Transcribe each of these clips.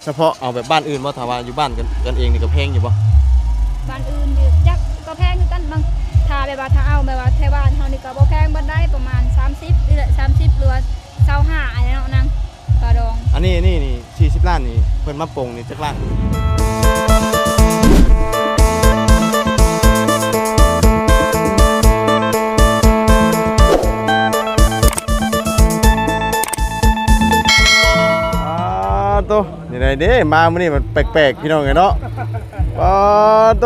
ສະເພາະເອົາແບບບ້ານອື່ນບໍ່? ຖ້າວ່າຢູ່ບ້ານກັນ ກັນເອງນີ້ກໍແພງຢູ່ບໍ່? ບ້ານອື່ນນີ້ຈັກກໍແພງຄືກັນ. ບາງ ຖ້າແບບວ່າ ຖ້າເອົາແບບວ່າແຖວບ້ານເຮົານີ້ກໍບໍ່ແພງປານໃດ ປະມານສາມສິບ ເອື້ອຍ ສາມສິບ ຫຼືວ່າຊາວຫ້າ ອັນນີ້ເນາະນາງ ຄ່າດອງ. ອັນນີ້ ອັນນີ້ນີ້ ສີ່ສິບລ້ານນີ້ ເພິ່ນມາປົງນີ້ຈັກລ້ານ? ອາ ໂຕ ນີ້ໄດເດ້ ມາມື້ນີ້ມັນແປກໆ ພີ່ນ້ອງເອີຍເນາະ. ປາໂຕ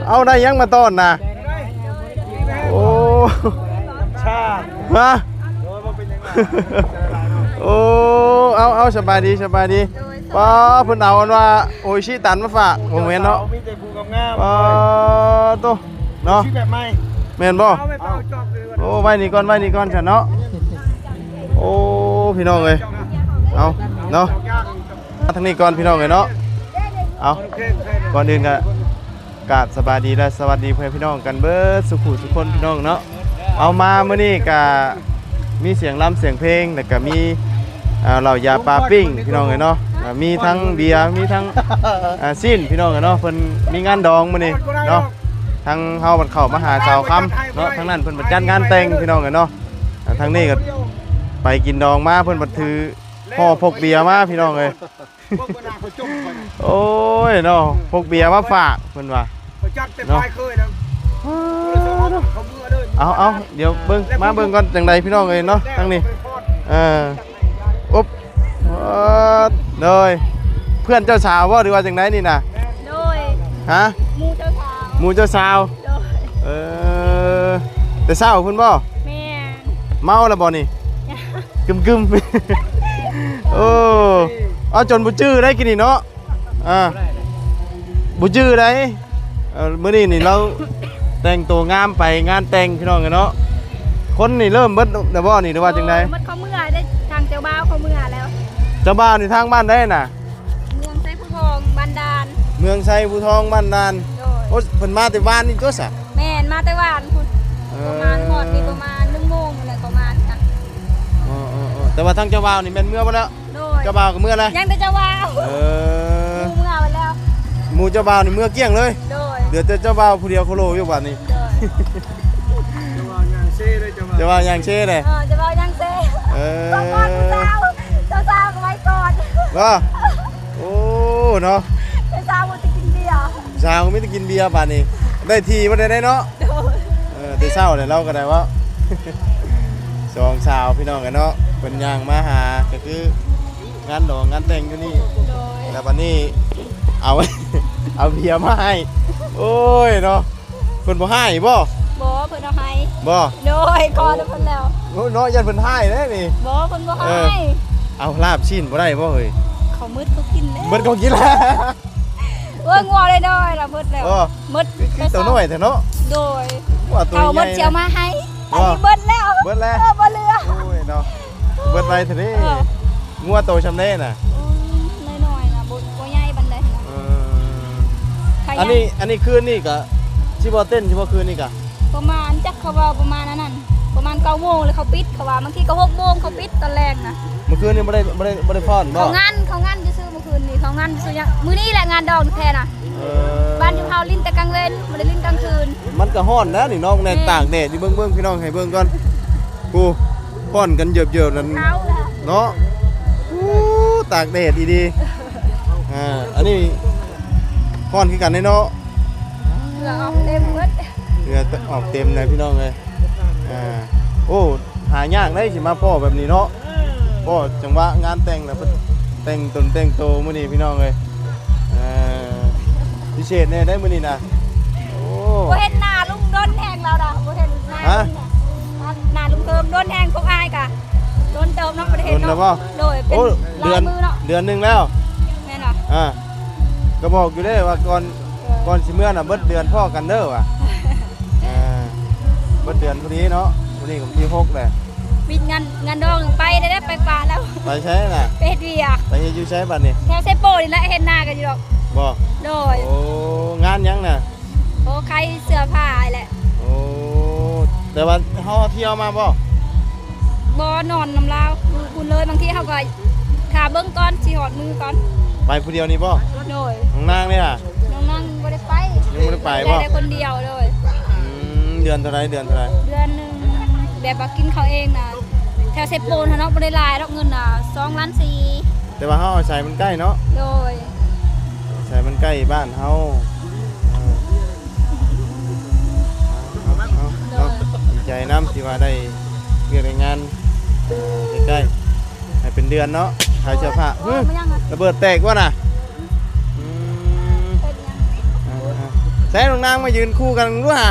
ເອົາ ໄດ້ຫຍັງມາຕ້ອນນະ? ໂອ້ ຊາ ຮະ? ໂອ້ ເອົາ ເອົາ ສະບາຍດີ ສະບາຍດີ. ປາ ເພິ່ນເອົາອັນວ່າໂອອິຊິຕັນມາຝາກ ບໍ່ແມ່ນເນາະ? ມີແຕ່ຜູ້ງາມໆ ປາໂຕ ເນາະ ຊື້ແບບໃໝ່ ແມ່ນບໍ່? ເອົາໄປເປົ່າຈອກເລີຍ. ໂອ້ ໄວ້ນີ້ກ່ອນ ໄວ້ນີ້ກ່ອນຊັ້ນເນາະ. ໂອ້ ພີ່ນ້ອງເອີຍ ເອົາເນາະ ມາທາງນີ້ກ່ອນ ພີ່ນ້ອງເອີຍເນາະ. ເອົາ ກ່ອນອື່ນກໍກາບສະບາຍດີ ແລະ ສະຫວັດດີພໍ່ແມ່ພີ່ນ້ອງກັນເບິດສູ່ຜູ້ສູ່ຄົນ ພີ່ນ້ອງເນາະ. ເອົາ ມາມື້ນີ້ກໍມີສຽງລຳສຽງເພງ ແລ້ວກໍມີ ອ່າ ເຫຼົ້າຢາປາປີ້ງ ພີ່ນ້ອງເອີຍເນາະ. ອ່າ ມີທັງເບຍ ມີທັງ ອ່າ ຊີ້ນ ພີ່ນ້ອງເອີຍເນາະ. ເພິ່ນມີງານດອງມື້ນີ້ເນາະ. ທາງເຮົາບັດເຂົ້າມາຫາສາວຄຳເນາະ ທາງນັ້ນເພິ່ນບັດຈັດງານແຕ່ງ ພີ່ນ້ອງເອີຍເນາະ. ອ່າ ທາງນີ້ກໍໄປກິນດອງມາ ເພິ່ນບັດຖືຫໍ່ພົກເບຍມາ ພີ່ນ້ອງເອີຍ. ໂອ້ຍເນາະ ພົກເບຍມາຝາກເພິ່ນວ່າ ເນາະ. ເອົາ ເອົາ ດຽວເບິ່ງ ມາເບິ່ງກ່ອນ ຈັ່ງໃດ ພີ່ນ້ອງເອີຍເນາະ ທາງນີ້. ເອີ ອົບ ໂດຍ ເພື່ອນເຈົ້າສາວບໍ່ ຫຼືວ່າຈັ່ງໃດນີ້ນະ? ໂດຍ ຮະ? ໝູ່ເຈົ້າສາວ ໝູ່ເຈົ້າສາວ. ໂດຍ ເອີ ແຕ່ເຊົ້າພຸ້ນບໍ່? ແມ່ນ. ເມົາແລ້ວບໍ່ນີ້? ກຶມໆ ໂອ້ ເອົາ ຈົນບໍ່ຈື່ໄດ້ກີ້ນີ້ເນາະ. ອ່າ ບໍ່ຈື່ໄດ້. ເອີ ມື້ນີ້ນີ້ລາວແຕ່ງໂຕງາມໄປງານແຕ່ງ ພີ່ນ້ອງເອີຍເນາະ. ຄົນນີ້ເລີ່ມເບິດແລ້ວບໍ່ນີ້ ຫຼືວ່າຈັ່ງໃດ? ເບິດ ເຂົາເມືອເດ້ ທາງເຈົ້າບ່າວເຂົາເມືອແລ້ວ. ເຈົ້າບ່າວນີ້ທາງບ້ານໃດນະ? ເມືອງໄຊພູທອງ ບ້ານດ່ານ. ເມືອງໄຊພູທອງ ບ້ານດ່ານ. ໂດຍ ໂອ້ ເພິ່ນມາແຕ່ວານນີ້ຕົວສະ? ແມ່ນ ມາແຕ່ວານພຸ້ນ. ເອີ ປະມານຮອດນີ້ປະມານໜຶ່ງໂມງນີ້ແຫຼະ ປະມານນະ. ເອີໆໆ ແຕ່ວ່າທາງເຈົ້າບ່າວນີ້ແມ່ນເມືອໝົດແລ້ວ? ໂດຍ ເຈົ້າບ່າວກໍເມືອແລ້ວ? ຍັງແຕ່ເຈົ້າບ່າວ ເອີ ໝູ່ເມືອໝົດແລ້ວ. ໝູ່ເຈົ້າບ່າວນີ້ເມືອກ້ຽງເລີຍ? ໂດຍ ເຫຼືອແຕ່ເຈົ້າບ່າວຜູ້ດຽວໂຄໂລຢູ່ບາດນີ້. ໂດຍ ເຈົ້າບ່າວຍ່າງເຊເລີຍ ເຈົ້າບ່າວ ເຈົ້າບ່າວຍ່າງເຊເລີຍ. ເອີ ເຈົ້າບ່າວຍ່າງເຊ. ເອີ ສອງຄົນຜູ້ສາວ ເຈົ້າສາວກໍໄວ້ກ່ອນ ບໍ່? ໂອ້ ເນາະ ເຈົ້າສາວບໍ່ໄດ້ກິນເບຍ ສາວມີແຕ່ກິນເບຍບາດນີ້ ໄດ້ທີ່ບໍ່ໄດ້ເນາະ. ໂດຍ ເອີ ແຕ່ເຊົ້າແລ້ວ ລາວກໍໄດ້ເວົ້າ ສອງສາວ ພີ່ນ້ອງເອີຍເນາະ ເພິ່ນຍ່າງມາຫາ ກໍຄືງານດອງງານແຕ່ງຢູ່ນີ້. ໂດຍ ແລ້ວບັດນີ້ເອົາ ເອົາເບຍມາໃຫ້. ໂອ້ຍເນາະ ເພິ່ນບໍ່ຮ້າຍບໍ່? ບໍ່ ເພິ່ນເອົາໃຫ້. ບໍ່? ໂດຍ ຂໍນຳເພິ່ນແລ້ວ. ໂອ້ ເນາະ ຢ້ານເພິ່ນຮ້າຍເດ້ນີ້. ບໍ່ ເພິ່ນບໍ່ຮ້າຍ. ເອີ ເອົາລາບຊີ້ນບໍ່ໄດ້ບໍ່ເຮີ້ຍ? ເຂົາໝົດເຂົາກິນແລ້ວ ໝົດເຂົາກິນແລ້ວ. ໂອ້ຍ ງົວນ້ອຍໆລະໝົດແລ້ວ. ບໍ່ ໝົດ ຄື ຄືໂຕນ້ອຍແທ້ເນາະ. ໂດຍ ວ່າໂຕໃຫຍ່ ເອົາໝົດ ຊິເອົາມາໃຫ້. ບໍ່ ອັນນີ້ໝົດແລ້ວ ໝົດແລ້ວ. ເອີ ບໍ່ເຫຼືອ. ໂອ້ຍເນາະ ໝົດໄວແທ້ເດ້. ເອີ ງົວໂຕຊ່ຳໃດນະ? ໂອ້ຍ ນ້ອຍໆນະ ບໍ່ ບໍ່ໃຫຍ່ປານໃດນະ. ເອີ ອັນນີ້ ອັນນີ້ຄືນນີ້ກະຊິບໍ່ເຕັ້ນຊິບໍ່ ຄືນນີ້ກະ? ປະມານ ຈັກ ເຂົາເວົ້າປະມານອັນນັ້ນ ປະມານເກົ້າໂມງແລ້ວເຂົາປິດ ເຂົາວ່າ ບາງທີກໍຫົກໂມງເຂົາປິດຕອນແລງນະ. ມື້ຄືນນີ້ບໍ່ໄດ້ ບໍ່ໄດ້ ບໍ່ໄດ້ຟ້ອນບໍ່? ເຂົາງານ ເຂົາງານຊື່ໆ ຄືນນີ້ເຂົາງານຊື່ໆ ມື້ນີ້ແຫຼະງານດອງແທ້ນະ. ເອີ ບ້ານຢູ່ເຮົາຫຼິ້ນແຕ່ກາງເວັນ ບໍ່ໄດ້ຫຼິ້ນກາງຄືນ. ມັນກໍຮ້ອນແລ້ວນີ້ເນາະ ແນ່ ຕາກແດດຢູ່ ເບິ່ງ ເບິ່ງ ພີ່ນ້ອງ ໃຫ້ເບິ່ງກ່ອນ ຜູ້ ຮ້ອນກັນເຢີບໆນັ້ນເນາະ. ໂອ້ ຕາກແດດອີ່ຫຼີ. ອ່າ ອັນນີ້ຮ້ອນຄືກັນເດ້ເນາະ. ເຫື່ອອອກເຕັມເບິດ ເຫື່ອອອກເຕັມເລີຍ ພີ່ນ້ອງເອີຍ. ອ່າ ໂອ້ ຫາຍາກເດ້ຊິມາພໍ້ແບບນີ້ເນາະ. ພໍ້ຈັງຫວະງານແຕ່ງລະ ເພິ່ນແຕ່ງຕົນແຕ່ງໂຕມື້ນີ້ ພີ່ນ້ອງເອີຍ. ເອີ ພິເສດແດ່ເດ້ມື້ນີ້ນະ. ໂອ້ ບໍ່ເຫັນໜ້າລຸງດົນແຮງແລ້ວນະ ບໍ່ເຫັນໜ້າ ຮະ ລຸງນະ ໜ້າລຸງເພີ່ມດົນແຮງ ພວກອ້າຍກະດົນເຕີບເນາະ ບໍ່ໄດ້ເຫັນເນາະ. ດົນແລ້ວບໍ່? ໂດຍ ເປັນ ໂອ້ ຫຼາຍມື້ເນາະ. ເດືອນໜຶ່ງແລ້ວ ແມ່ນຫວາ? ອ່າ ກໍບອກຢູ່ເດ້ວ່າກ່ອນ ເອີ ກ່ອນຊິເມືອນະ ເບິດເດືອນພໍ້ກັນເດີວ່າ. ອ່າ ເບິດເດືອນພໍດີເນາະ ມື້ນີ້ກໍວັນທີຫົກແຫຼະ. ປິດງານ ງານດອງໄປໄດ້ ໄປປ່າແລ້ວ. ໄປໃສລະ? ໄປເຮັດວຽກ. ໄປເຮັດຢູ່ໃສບັດນີ້? ແຖວໄຊໂປນີ້ແຫຼະ ເຫັນໜ້າກັນຢູ່ດອກ. ບໍ່? ໂດຍ. ໂອ້ ງານຫຍັງນະ? ໂອ້ ຂາຍເສື້ອຜ້ານີ້ແຫຼະ. ໂອ້ ແຕ່ວ່າເຮົາທ່ຽວມາບໍ່? ບໍ່ ນອນນຳລາວ ບຸນເລີຍ. ບາງທີເຮົາກໍຖ້າເບິ່ງກ່ອນ ຊິຮອດມື້ກ່ອນ. ໄປຜູ້ດຽວນີ້ບໍ່? ໂດຍ. ນ້ອງນາງເດລະ? ນ້ອງນາງບໍ່ໄດ້ໄປ. ຍັງບໍ່ໄດ້ໄປບໍ່? ໄດ້ແຕ່ຄົນດຽວ. ໂດຍ. ອືມ ເດືອນເທົ່າໃດ? ເດືອນເທົ່າໃດ? ເດືອນໜຶ່ງ ແບບວ່າກິນເຂົ້າເອງນະ ແຖວເຊໂປນຫັ້ນເນາະ ບໍ່ໄດ້ຫຼາຍດອກ ເງິນນະ ສອງລ້ານສີ່. ແຕ່ວ່າເຮົາອາໄສມັນໃກ້ເນາະ. ໂດຍ. ອາໄສມັນໃກ້ບ້ານເຮົາ. ເອີ ເອົາ ເອົາ ເອົາ ເນາະ ດີໃຈນຳທີ່ວ່າໄດ້ວຽກໄດ້ງານ ເອີ ໃກ້ໆ ໃຫ້ເປັນເດືອນເນາະ ຂາຍເສື້ອຜ້າ. ໂອ້ຍ ຫຶ ມາຍັງນະ ລະເບີດແຕກບໍ່ນະ? ອືມ ເຮັດຫຍັງ? ເອີ ເອີ ໃສ່ນ້ອງນາງມາຢືນຄູ່ກັນດູຫາ.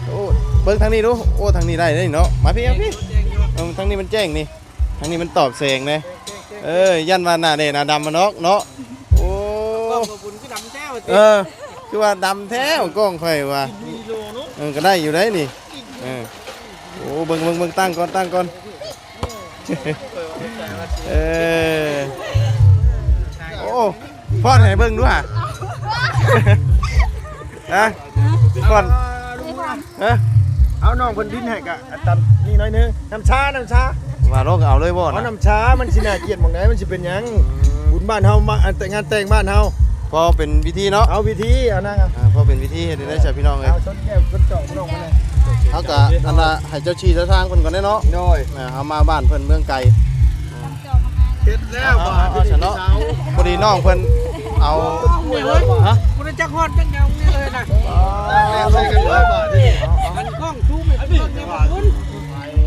ໂອ້ ເບິ່ງທາງນີ້ດູ. ໂອ້ ທາງນີ້ໄດ້ເດ້ເນາະ. ມາພີ້ ມາພີ້. ເອີ ທາງນີ້ມັນແຈ້ງນີ້. ທາງນີ້ມັນຕອບແສງເດ້. ເອີ ຢ້ານວ່າໜ້າແດດໜ້າດຳມານອກເນາະ. ໂອ້ ກ້ອງບໍ່ບຸນຄືດຳແທ້ວ່າຕິ. ເອີ ຄືວ່າດຳແທ້ ກ້ອງຂ້ອຍວ່າ. ເອີ ກໍໄດ້ຢູ່ໄດ໋ນີ້. ເອີ ໂອ້ ເບິ່ງ ເບິ່ງ ເບິ່ງ ຕັ້ງກ່ອນ ຕັ້ງກ່ອນ. ເອີ ໂອ້ ຟ້ອນໃຫ້ເບິ່ງດູຫາ. ຮະ ກ່ອນ ເອີ ເອົານ້ອງເພິ່ນດິນໃຫ້ກະອັນຕຳນີ້ໜ້ອຍໜຶ່ງ. ນ້ຳຊາ ນ້ຳຊາ ວ່າໂລກເອົາເລີຍບໍ່ນະ? ເອົານ້ຳຊາ ມັນຊິໜ້າກຽດໝ່ອງໃດ? ມັນຊິເປັນຫຍັງ? ອືມ ບຸນບ້ານເຮົາ ມາ ອັນແຕ່ງງານແຕ່ງບ້ານເຮົາ. ພໍເປັນພິທີເນາະ. ເອົາພິທີ ເອົານາງ ອ່າ ພໍເປັນພິທີ ເຮັດໄດ້ຊະພີ່ນ້ອງເອີຍ. ເອົາຊົນແກ້ວຊົນຈອກນ້ອງມາເລີຍ. ເຮົາກະອັນວ່າໃຫ້ເຈົ້າທີ່ເຈົ້າທາງເພິ່ນກ່ອນເດ້ເນາະ. ໂດຍ. ອ່າ ເຮົາມາບ້ານເພິ່ນເມືອງໄກ. ເອົາ ເອົາ ເອົາ ເອົາ ເອົາຊະເນາະ. ພໍດີນ້ອງເພິ່ນເອົາ ຮະ ບໍ່ໄດ້ຈັກຮອດຈັກຫຍັງນີ້ເລີຍນະ. ອໍ ໃສ່ກັນເລີຍບາດນີ້. ອັນກ້ອງຊູມໃຫ້ເພິ່ນເບິ່ງແດ່ພຸ້ນ.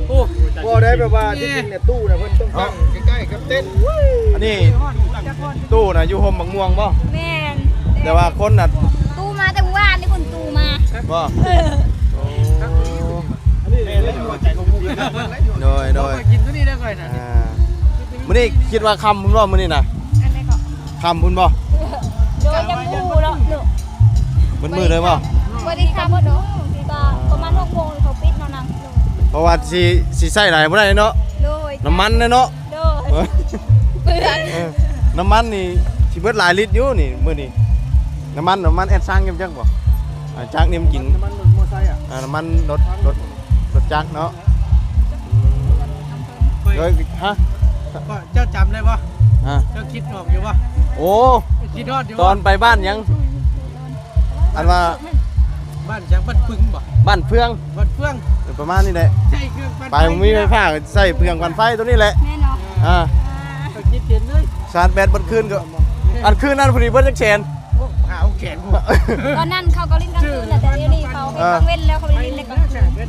ໂອ້ ບໍ່ໄດ້ແບບວ່າ ທີ່ຈິງນະ ຕູ້ນະ ເພິ່ນຕ້ອງຕັ້ງໃກ້ໆກັບເຕັນ. ອັນນີ້ຕູ້ນະ ຢູ່ຮົ່ມບັກມ່ວງບໍ່? ແມ່ນ. ແຕ່ວ່າຄົນນະ ຕູ້ມາແຕ່ມື້ວານນີ້ພຸ້ນ ຕູ້ມາ. ບໍ່? ເອີ. ໂອ້ ໂດຍ ໂດຍ. ກິນຕົວນີ້ໄດ້ຂ້ອຍນະ. ອ່າ ມື້ນີ້ຄິດວ່າຄ່ຳພຸ້ນບໍ່ມື້ນີ້ນະ? ອັນໃດກໍ ຄ່ຳພຸ້ນບໍ່? ໂດຍ ຍັງບໍ່ຮູ້ເນາະ. ມືດໆເລີຍບໍ່? ບໍ່ໄດ້ຄ່ຳເນາະ ກໍປະມານຫົກໂມງເຂົາປິດເນາະນາງ. ເພາະວ່າຊິ ຊິໃຊ້ຫຼາຍບໍ່ໄດ້ເນາະ. ໂດຍ. ນ້ຳມັນເນາະ. ໂດຍ. ເອີ ເປືອງ. ເອີ ນ້ຳມັນນີ້ຊິເບິດຫຼາຍລິດຢູ່ນີ້ມື້ນີ້. ນ້ຳມັນ ນ້ຳມັນແອັດຊັງ ຈັກບໍ່? ອ່າ ຈັກນີ້ມັນກິນ ນ້ຳມັນລົດມໍໄຊອະ. ອ່າ ນ້ຳມັນລົດ ລົດ ລົດຈັກເນາະ. ໂດຍ ຮະ ເຈົ້າຈຳໄດ້ບໍ່? ອ່າ ເຈົ້າຄິດອອກຢູ່ບໍ່? ໂອ້ ຄິດຮອດຢູ່ບໍ່? ຕອນໄປບ້ານຫຍັງ? ອັນວ່າ ບ້ານຫຍັງ? ບ້ານປຶງບໍ່? ບ້ານເຟືອງ. ບ້ານເຟືອງ. ເອີ ປະມານນີ້ແຫຼະ. ໃຊ້ເຄື່ອງປັ່ນໄຟ ໄປບໍ່ມີໄຟຟ້າ ໃຊ້ເຄື່ອງປັ່ນໄຟຕົວນີ້ແຫຼະ. ແມ່ນເນາະ. ອ່າ ເຈົ້າຄິດເຫັນເລີຍ. ຊາດແບັດເບິດຄືນກໍ ອັນຄືນນັ້ນພໍດີເບິດຈັກແສນ? ຫ້າຫົກແສນພຸ້ນ. ຕອນນັ້ນເຂົາກໍຫຼິ້ນກາງຄືນນະ ແຕ່ດຽວນີ້ເຂົາເຮັດກາງເວັນແລ້ວ ເຂົາບໍ່ໄດ້ຫຼິ້ນໃນກາງຄືນ. ເອີ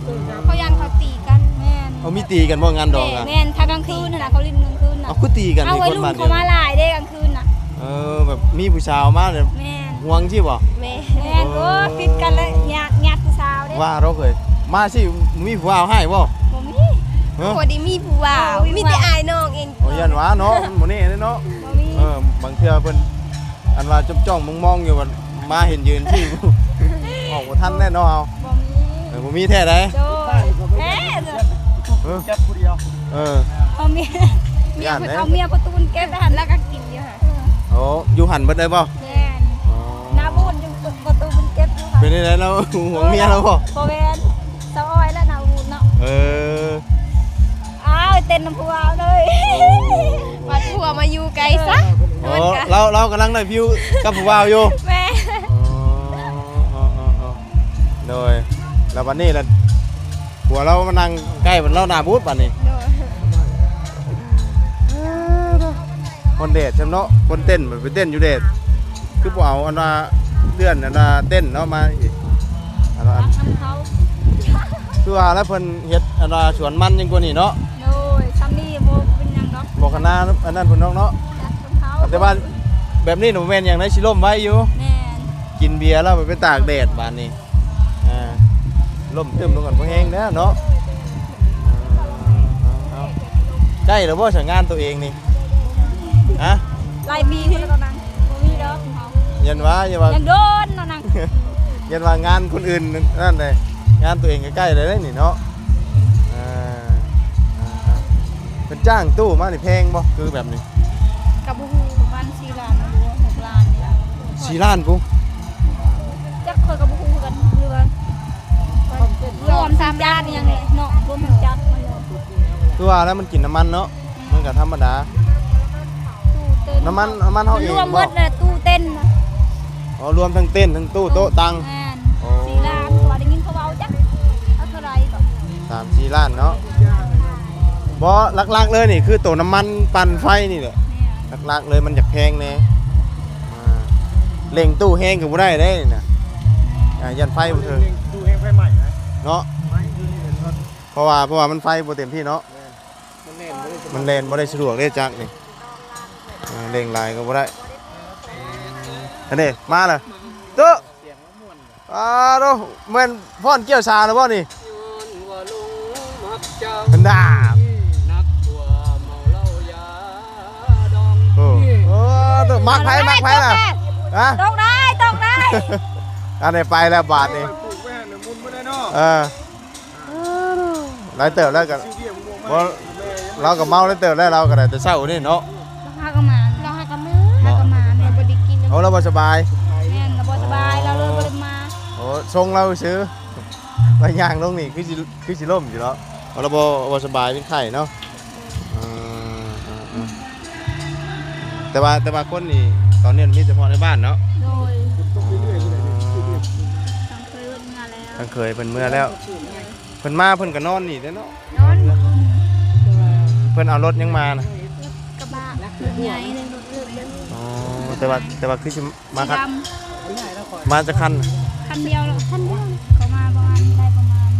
ເຂົາຢ້ານເຂົາຕີກັນ. ແມ່ນ. ເອົາ ມີຕີກັນບໍ່ງານດອງອະ? ແມ່ນ ຖ້າກາງຄືນຫັ້ນນະ ເຂົາຫຼິ້ນກາງຄືນນະ. ເອົາ ຄືຕີກັນ? ເອົາ ໄວລຸ້ນເຂົາມາຫຼາຍເດ້ກາງຄືນນະ. ເອີ ແບບມີຜູ້ສາວມາແລ້ວ ແມ່ນ ຫວງຊີ້ບໍ່? ແມ່ນ. ແມ່ນ. ໂອ້ ໂອ້ ຜິດກັນແລ້ວ ຍາດ ຍາດຜູ້ສາວເດ້. ວ່າດອກເອີຍ ມາຊິມີຜູ້ບ່າວໃຫ້ບໍ່? ບໍ່ມີ. ຮະ? ບໍ່ໄດ້ມີຜູ້ບ່າວ ມີແຕ່ອ້າຍນ້ອງເອງ. ໂອ້ ຢ້ານວ່າເນາະ ມັນບໍ່ແນ່ເດ້ເນາະ. ບໍ່ມີ. ເອີ ບາງເທື່ອເພິ່ນ ອັນວ່າຈ້ອງໆມອງໆຢູ່ ບັດມາເຫັນຢືນຊື່ ອອກບໍ່ທັນແນ່ເນາະເຮົາ. ບໍ່ມີ. ເອີ ບໍ່ມີແທ້ໃດ. ໂດຍ ແທ້ເດີ. ເອີ ຈັບຜູ້ດຽວ. ເອີ ເອົາເມຍ ເມຍເພິ່ນເອົາເມຍປະຕູນເກັບໄວ້ຫັ້ນ ແລ້ວກໍກິນຢູ່ຫັ້ນ. ໂອ້ ຢູ່ຫັ້ນເບິດເລີຍບໍ່? ແມ່ນ. ອໍ ໜ້າບູດຢູ່ປະຕູເພິ່ນເກັບຢູ່. ເປັນຈັ່ງໃດລາວຫວງເມຍລາວບໍ່? ບໍ່ແມ່ນ ສາວອ້ອຍແລະໜ້າບູດເນາະ. ເອີ ອ້າວ ເຕັ້ນນຳຜູ້ບ່າວເລີຍ. ໂອ້ ວ່າຜົວມາຢູ່ໄກຊະ. ເອີ ລາວ ລາວກຳລັງໄດ້ຟີວກັບຜູ້ບ່າວຢູ່. ແມ່ນ. ອໍ ໂອ້ ໂອ້ ໂອ້ ໂດຍ. ແລ້ວບັດນີ້ລະ ຜົວລາວມານັ່ງໃກ້ ລາວໜ້າບູດບັດນີ້. ໂດຍ. ຮ້ອນແດດຊ້ຳເນາະ ຄົນເຕັ້ນ ໄປເຕັ້ນຢູ່ແດດ. ຄືບໍ່ເອົາອັນວ່າເລື່ອນອັນວ່າເຕັ້ນເນາະມາອີກ ອັນວ່າ ອັນ ຄືວ່າແລ້ວເພິ່ນເຮັດອັນວ່າສວນມັນຍັງກວ່ານີ້ເນາະ. ໂດຍ ຊ່ຳນີ້ບໍ່ເປັນຫຍັງດອກ. ບໍ່ຂະໜາດອັນນັ້ນພຸ້ນດອກເນາະ. ແຕ່ວ່າແບບນີ້ບໍ່ແມ່ນຫຍັງໃດ ຊິລົ້ມໄວຢູ່. ແມ່ນ. ກິນເບຍແລ້ວໄປຕາກແດດບາດນີ້ ອ່າ ລົ້ມຕຶ້ມລົງກັນບໍ່ແຮງແລ້ວເນາະ. ເອົາ ໃກ້ແລ້ວບໍ່ສະງານຕົວເອງນີ້? ຮະ? ຫຼາຍປີພຸ້ນແລ້ວນະ ບໍ່ມີດອກ. ຢ້ານວ່າ ຢ້ານວ່າ ຍັງໂດນເນາະນາງ. ຢ້ານວ່າງານຄົນອື່ນນັ້ນເດ້ ງານຕົວເອງໃກ້ໆແລ້ວເດ້ນີ້ເນາະ. ອ່າ ອ່າ ເພິ່ນຈ້າງຕູ້ມານີ້ແພງບໍ່? ຄືແບບນີ້ ກໍບໍ່ຮູ້ ປະມານສີ່ລ້ານຫຼືຫົກລ້ານນີ້ແຫຼະ. ສີ່ລ້ານພຸ້ນ? ຈັກ ຂ້ອຍກໍບໍ່ຮູ້ຄືກັນ ຫຼືວ່າລວມທັງຈັກອີ່ຫຍັງນີ້ເນາະ ລວມທັງຈັກມັນ. ຄືວ່າແລ້ວມັນກິນນ້ຳມັນເນາະ. ມັນກໍທຳມະດາ. ຕູ້ ນ້ຳມັນ ນ້ຳມັນເຮົາເອງບໍ່? ລວມໝົດແລ້ວ ຕູ້ເຕັນນະ. ອໍ ລວມທັງເຕັນ ທັງຕູ້ ໂຕະຕັ່ງ. ແມ່ນ ໂອ້ ສີ່ລ້ານ ເພາະວ່າໄດ້ຍິນເຂົາເວົ້າ ຈັກເອົາເທົ່າໃດກໍ ສາມສີ່ລ້ານເນາະ. ບໍ່ ຫຼັກໆເລີຍນີ້ຄືໂຕນ້ຳມັນປັ່ນໄຟນີ້ແຫຼະ. ແມ່ນ ຫຼັກໆເລີຍ ມັນຢາກແພງແດ່. ອ່າ ເລັ່ງຕູ້ແຮງກໍບໍ່ໄດ້ເດ້ນີ້ນະ. ອ່າ ຢ້ານໄຟບໍ່ເຖິງ ຕູ້ແຮງໄຟໄໝ້ນະເນາະ. ໄໝ້ຢູ່ນີ້ເນາະ ເພາະວ່າ ເພາະວ່າມັນໄຟບໍ່ເຕັມທີ່ເນາະ. ມັນແລ່ນບໍ່ໄດ້ສະດວກເດ້ຈັກນີ້. ອ່າ ເລັ່ງຫຼາຍກໍບໍ່ໄດ້. ອັນນີ້ມາແລ້ວ ຕູ້. ອ້າໂດ ແມ່ນຟ້ອນກ່ຽວສາແລ້ວບໍ່ນີ້? ອັນດາ ໂອ້ ໂອ້ ໂອ້ ມັກໃຜ ມັກໃຜລະ? ຮະ? ຕົກໄດ້ ຕົກໄດ້. ອັນນີ້ໄປແລ້ວບາດນີ້. ເອີ ຫຼາຍເຕີບແລ້ວກໍ ບໍ່ ລາວກໍເມົາຫຼາຍເຕີບແລ້ວ ລາວກໍໄດ້ແຕ່ເຊົ້ານີ້ເນາະ. ລາວຫາກໍມາ ລາວຫາກໍມາ ຫາກໍມາ ແມ່ນບໍ່ໄດ້ກິນ. ໂອ້ ລາວບໍ່ສະບາຍ. ແມ່ນ ລາວບໍ່ສະບາຍ ລາວເລີຍບໍ່ໄດ້ມາ. ໂອ້ ຊົງລາວຊື່ ລາວຍ່າງລົງນີ້ຄືຊິ ຄືຊິລົ້ມຢູ່ເນາະ. ເພາະລາວບໍ່ ບໍ່ສະບາຍ ເປັນໄຂ້ເນາະ. ເອີ ເອີ ເອີ ແຕ່ວ່າ ແຕ່ວ່າຄົນນີ້ຕອນນີ້ມີສະເພາະໃນບ້ານເນາະ. ໂດຍ ທາງເຄີຍເພິ່ນເມືອແລ້ວ ທາງເຄີຍເພິ່ນເມືອແລ້ວ. ເພິ່ນມາເພິ່ນກໍນອນນີ້ແຫຼະເນາະ. ນອນ ເພິ່ນເອົາລົດຫຍັງມານະ? ກະບະ ລົດໃຫຍ່ເລີຍ ລົດໃຫຍ່. ອໍ ແຕ່ວ່າ ແຕ່ວ່າຄືຊິມາຄັນ ມາຈັກຄັນ? ຄັນດຽວ ຄັນດຽວ. ເຂົາມາປະມານ ໄດ້ປະມານ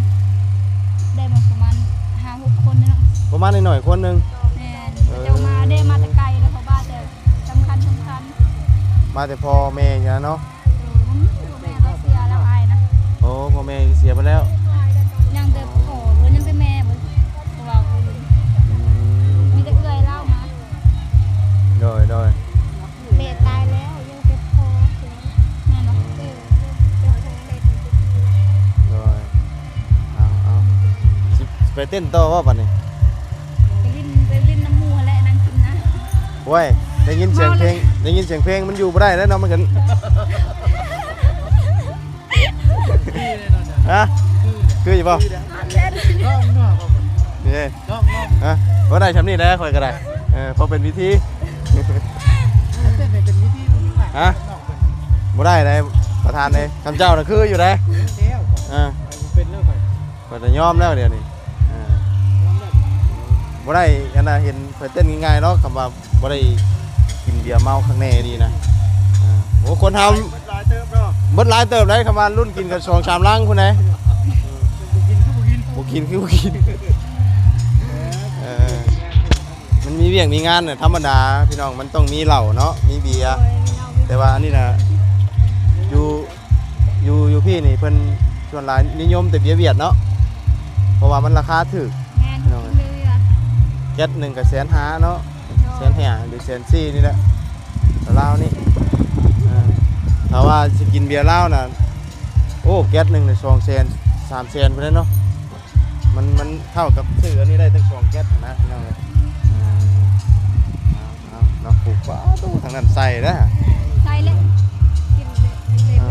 ໄດ້ປະມານຫ້າຫົກຄົນເນາະ. ປະມານໜ້ອຍໆຄົນໜຶ່ງ. ແມ່ນ ເຂົາເຈົ້າມາເດ້ ມາແຕ່ໄກເລີຍ ເຂົາມາແຕ່ສຳຄັນ ສຳຄັນ ມາແຕ່ພໍ່ແມ່ນີ້ນະເນາະ. ເອີ ບໍ່ມີ ພໍ່ແມ່ລາວເສຍແລ້ວ ອ້າຍນະ. ໂອ້ ພໍ່ແມ່ເສຍໄປແລ້ວ. ຍັງແຕ່ພໍ່ ເອີ ຍັງແຕ່ແມ່ເບິດ ເຂົາເວົ້າ. ອືມ ມີແຕ່ເອື້ອຍລາວມາ. ໂດຍ ໂດຍ. ແມ່ຕາຍແລ້ວ ຍັງແຕ່ພໍ່. ແມ່ນບໍ່? ເອີ ໂດຍ ເອົາ ເອົາ ຊິ ຊິໄປເຕັ້ນຕໍ່ບໍ່ບັດນີ້? ໄປຫຼິ້ນ ໄປຫຼິ້ນນຳໝູ່ຫັ້ນແຫຼະ ນັ່ງກິນນະ. ໂອ້ຍ ໄດ້ຍິນສຽງເພງ ໄດ້ຍິນສຽງເພງ ມັນຢູ່ບໍ່ໄດ້ແລ້ວເນາະ ມັນກໍ ຮະ? ຄືຢູ່ບໍ່? ນີ້ ຮະ? ບໍ່ໄດ້ຊ່ຳນີ້ແຫຼະ ຂ້ອຍກໍໄດ້. ເອີ ພໍເປັນພິທີ ຮະ? ບໍ່ໄດ້ໃດ ປະທານເດ້. ຄຳເຈົ້ານະຄືຢູ່ໃດ. ເອີ ເປັນແລ້ວ ຂ້ອຍກໍຍອມແລ້ວດຽວນີ້. ເອີ ບໍ່ໄດ້ອັນນ່າ ເຫັນຂ້ອຍເຕັ້ນງ່າຍໆດອກ ຄຳວ່າບໍ່ໄດ້ກິນເບຍເມົາຄັກແນ່ດີນະ. ເອີ ໂອ້ ຄົນເຮົາເບິດຫຼາຍເຕີບເນາະ ເບິດຫຼາຍເຕີບໃດ ຄຳວ່າລຸ້ນກິນກັນສອງສາມລັງພຸ້ນໃດ. ບໍ່ກິນຄືບໍ່ກິນ ບໍ່ກິນຄືບໍ່ກິນ. ເອີ ມັນມີວຽກມີງານນະ ທຳມະດາພີ່ນ້ອງ ມັນຕ້ອງມີເຫຼົ້າເນາະ ມີເບຍ. ໂດຍ ແຕ່ວ່າອັນນີ້ນະ ຢູ່ ຢູ່ ຢູ່ພີ້ນີ້ເພິ່ນສ່ວນຫຼາຍນິຍົມແຕ່ເບຍຫວຽດເນາະ ເພາະວ່າມັນລາຄາຖືກ. ແມ່ນ ພີ່ນ້ອງເອີຍ ເບຍຫວຽດ ແກັດໜຶ່ງກໍແສນຫ້າເນາະ. ໂດຍ ແສນຫ້າ ຫຼື ແສນສີ່ນີ້ແຫຼະ ລາວນີ້. ເອີ ຖ້າວ່າຊິກິນເບຍລາວນະ ໂອ້ ແກັດໜຶ່ງນີ້ສອງແສນ ສາມແສນພຸ້ນແຫຼະເນາະ. ມັນ ມັນເທົ່າກັບຊື້ອັນນີ້ໄດ້ຕັ້ງສອງແກັດນະ ພີ່ນ້ອງເອີຍ. ເອົາເນາະ ປູກ ປາໂຕ ທາງນັ້ນໃສ່ເດ້. ໃສ່ແລ້ວ ກິນເລີຍ ເ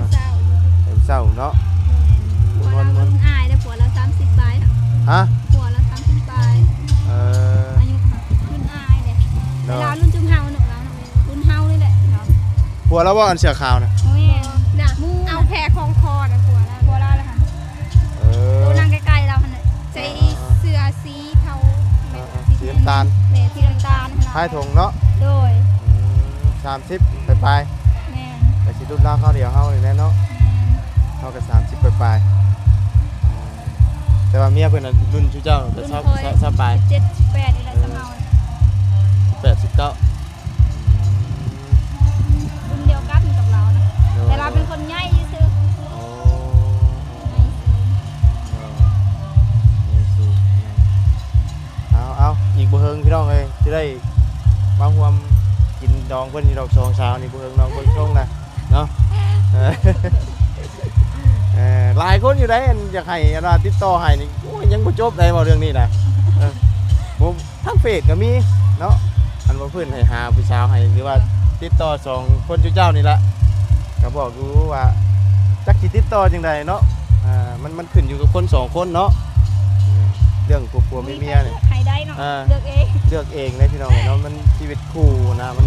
ອີ ເຊົ້າເນາະ. ແມ່ນ ຜົວລາວກໍລຸ້ນອ້າຍເດ້ ຜົວລາວສາມສິບປາຍ. ຮະ? ຜົວລາວສາມສິບປາຍ. ເອີ ອາຍຸລຸ້ນອ້າຍເດ້. ເນາະ ລາວລຸ້ນຈຸມເຮົາເນາະ ລາວເນາະ ລຸ້ນເຮົານີ້ແຫຼະເນາະ. ຜົວລາວບໍ່ ອັນເສື້ອຂາວນະ? ບໍ່ແມ່ນນະ ເອົາແພຄອງຄໍນະ ຜົວລາວ ຜົວລາວລະຫັ້ນ. ເອີ ໂຕນັ່ງໃກ້ໆລາວຫັ້ນນະ ໃສ່ເສື້ອສີ ເທົາ ເອີ ເອີ ສີນ້ຳຕານ ແມ່ນ ສີນ້ຳຕານ ທ້າຍຖົງເນາະ. ໂດຍ ອືມ ສາມສິບປາຍໆ. ແມ່ນ ກໍຊິລຸ້ນລາວຄາວດຽວເຮົານີ້ແຫຼະເນາະ. ແມ່ນ ເຮົາກໍສາມສິບປາຍໆ ແຕ່ວ່າເມຍເພິ່ນນະລຸ້ນຊຸເຈົ້າກໍຊາວ ຊາວປາຍ ສິບເຈັດ ສິບແປດນີ້ແຫຼະ ອືມ ສ່ຳເຮົາ ສິບແປດ ສິບເກົ້າ. ລຸ້ນດຽວກັນກັບລາວນະ ໂດຍ ແຕ່ລາວເປັນຄົນໃຫຍ່ຊື່. ອໍ ໃຫຍ່ສູງ ໃຫຍ່ສູງ. ເອົາ ເອົາ ອີກບໍ່ເຫິງພີ່ນ້ອງເອີຍ ຊິໄດ້ມາຮ່ວມກິນດອງເພິ່ນຢູ່ດອກ ສອງສາວນີ້ ບໍ່ເຫິງດອກ ເບິ່ງຊົງນະເນາະ. ເອີ ເອີ ຫຼາຍຄົນຢູ່ໃດ ອັນຢາກໃຫ້ ອັນວ່າຕິດຕໍ່ໃຫ້ນີ້ ໂອ້ຍ ຍັງບໍ່ຈົບໃດ ເວົ້າເລື່ອງນີ້ນະ. ເອີ ບໍ່ ທາງເຟສກໍມີເນາະ ອັນວ່າເພິ່ນໃຫ້ຫາຜູ້ສາວໃຫ້ ຫຼືວ່າຕິດຕໍ່ສອງຄົນຈຸເຈົ້ານີ້ລະ ກໍບອກຢູ່ວ່າຈັກຊິຕິດຕໍ່ຈັ່ງໃດເນາະ. ອ່າ ມັນ ມັນຂຶ້ນຢູ່ກັບຄົນສອງຄົນເນາະ ເລື່ອງຜົວໆເມຍໆນີ້ ໃຫ້ໄດ້ເນາະ ອ່າ ເລືອກເອງ ເລືອກເອງເດ້ພີ່ນ້ອງເນາະ. ມັນຊີວິດຄູ່ນະ ມັນ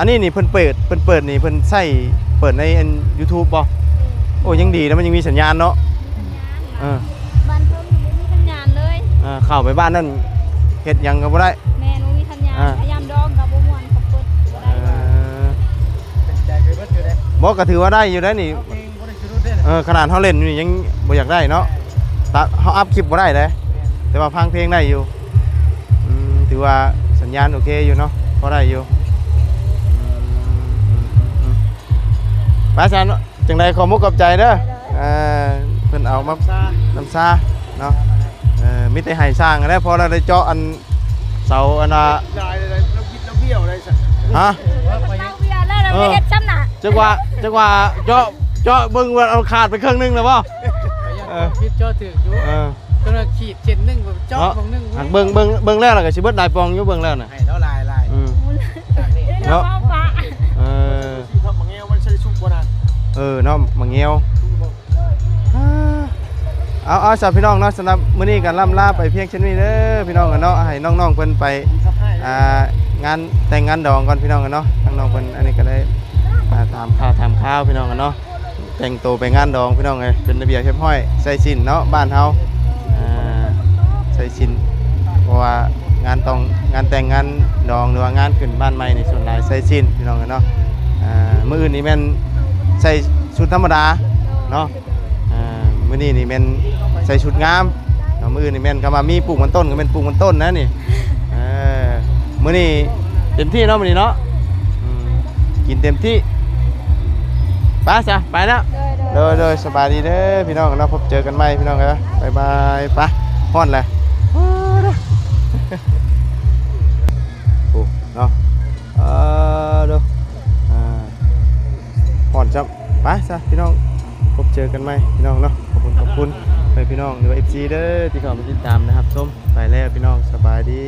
ອັນນີ້ນີ້ເພິ່ນເປີດ ເພິ່ນເປີດນີ້ເພິ່ນໃຊ້ເປີດໃນອັນ YouTube ບໍ່? ໂອ້ ຍັງດີນະ ມັນຍັງມີສັນຍານເນາະ. ເອີ ບ້ານເພິ່ນບໍ່ມີສັນຍານເລີຍ. ເອີ ເຂົ້າໄປບ້ານນັ້ນເຮັດຫຍັງກໍບໍ່ໄດ້. ແມ່ນ ບໍ່ມີສັນຍານ. ອ່າ ພະຍາຍາມດອງກໍບໍ່ມ່ວນ ກໍເປີດບໍ່ໄດ້. ເອີ ເປັນໃຈໄປເບິດຢູ່ເດ້. ບໍ່ ກໍຖືວ່າໄດ້ຢູ່ໄດ໋ນີ້. ເພງ ເອີ ຂະໜາດເຮົາເຫຼັ້ນຢູ່ນີ້ຍັງບໍ່ຢາກໄດ້ເນາະ. ຕາ ເຮົາອັບຄລິບບໍ່ໄດ້ເດ້ ແຕ່ວ່າຟັງເພງໄດ້ຢູ່. ອືມ ຖືວ່າສັນຍານໂອເຄຢູ່ເນາະ ພໍໄດ້ຢູ່. ອືມ ອືມ ອືມ ໄປຊັ້ນ ຈັ່ງໃດຂໍມຸກຂອບໃຈເດີ. ເອີ ເພິ່ນເອົາມາ ນ້ຳຊາ ນ້ຳຊາເນາະ. ເອີ ມີແຕ່ໃຫ້ຊ່າງຫັ້ນແຫຼະ ພໍລະໄດ້ເຈາະອັນ ເສົາອັນນ່າ ລາຍ ລາຍ ລາຍ ລາຍ ລາຍ ຮະ? ເອີ ເຮັດຊ່ຳນະ ຈັກວ່າ ຈັກວ່າເຈາະ ເຈາະເບິ່ງວ່າເອົາຂາດໄປເຄິ່ງໜຶ່ງແລ້ວບໍ່? ເອີ ຜິດເຈາະຖືກຢູ່. ເອີ ຕົວນັ້ນຂີດເສັ້ນໜຶ່ງ ເຈາະເນາະ ເບິ່ງໜຶ່ງ ຫາກເບິ່ງ ເບິ່ງ ເບິ່ງແລ້ວລະກໍຊິເບິດຫຼາຍປ່ອງຢູ່ ເບິ່ງແລ້ວນະ ໃຫ້ລາວຫຼາຍໆ. ອືມ ເນາະ ເອີ ໝາກແງວມັນໃສ່ສຸກບໍ່ນະ? ເອີ ເນາະ ໝາກແງວ. ເອົາ ເອົາ ສຳລັບພີ່ນ້ອງເນາະ ສຳລັບມື້ນີ້ກໍລ່ຳລາໄປພຽງເທົ່ານີ້ເດີພີ່ນ້ອງເນາະ. ໃຫ້ນ້ອງໆເພິ່ນໄປ ອ່າ ງານແຕ່ງງານດອງກ່ອນພີ່ນ້ອງເນາະ. ທາງນ້ອງເພິ່ນອັນນີ້ກໍໄດ້ ອ່າ ຖາມຂ່າວຖາມຄາວພີ່ນ້ອງເນາະ. ແຕ່ງໂຕໄປງານດອງພີ່ນ້ອງເອີຍ ເປັນລະບຽບຮຽບຮ້ອຍ ໃສ່ສິ້ນເນາະ ບ້ານເຮົາ ອ່າ ໃສ່ສິ້ນ ເພາະວ່າງານຕ້ອງ ງານແຕ່ງງານດອງ ຫຼືວ່າງານຂຶ້ນບ້ານໃໝ່ນີ້ ສ່ວນຫຼາຍໃສ່ສິ້ນພີ່ນ້ອງເອີຍເນາະ. ອ່າ ມື້ອື່ນນີ້ແມ່ນໃສ່ຊຸດທຳມະດາເນາະ. ອ່າ ມື້ນີ້ນີ້ແມ່ນໃສ່ຊຸດງາມເນາະ. ມື້ອື່ນນີ້ແມ່ນ ຄຳວ່າມີປູກມັນຕົ້ນກໍແມ່ນປູກມັນຕົ້ນນະນີ້. ເອີ ມື້ນີ້ເຕັມທີ່ເນາະ ມື້ນີ້ເນາະ. ອືມ ກິນເຕັມທີ່. ໄປຊະ ໄປແລ້ວ. ໂດຍ ໂດຍ ໂດຍ ໂດຍ ສະບາຍດີເດີພີ່ນ້ອງເນາະ. ພົບເຈີກັນໃໝ່ພີ່ນ້ອງເອີຍ ບາຍບາຍ. ໄປ ຮ້ອນແຫຼະ ໂອ້ ເນາະ. ເອີ ໂດຍ ອ່າ ຮ້ອນຈ້ຳ. ໄປຊະພີ່ນ້ອງ ພົບເຈີກັນໃໝ່ພີ່ນ້ອງເນາະ. ຂອບຄຸນ ຂອບຄຸນໃຫ້ພີ່ນ້ອງ ຫຼືວ່າ ເອັຟຊີ ເດີ ທີ່ເຂົ້າມາຕິດຕາມ ແລະ ຮັບຊົມ. ໄປແລ້ວພີ່ນ້ອງ ສະບາຍດີ.